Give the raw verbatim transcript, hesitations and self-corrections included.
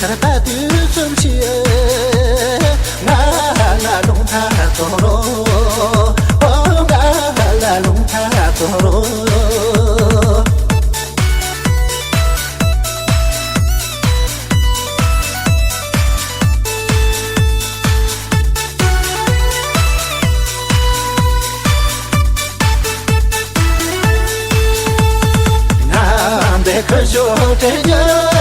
ད་དུས་གསུམ་ཞིག་ང་ལ་རླུང་ཐག་ཐོག་རོ། ང་ལ་རླུང་ཐག་ཐོག་རོ། ང་འདི་ཁ་ཤོ་དྲན་ཡ།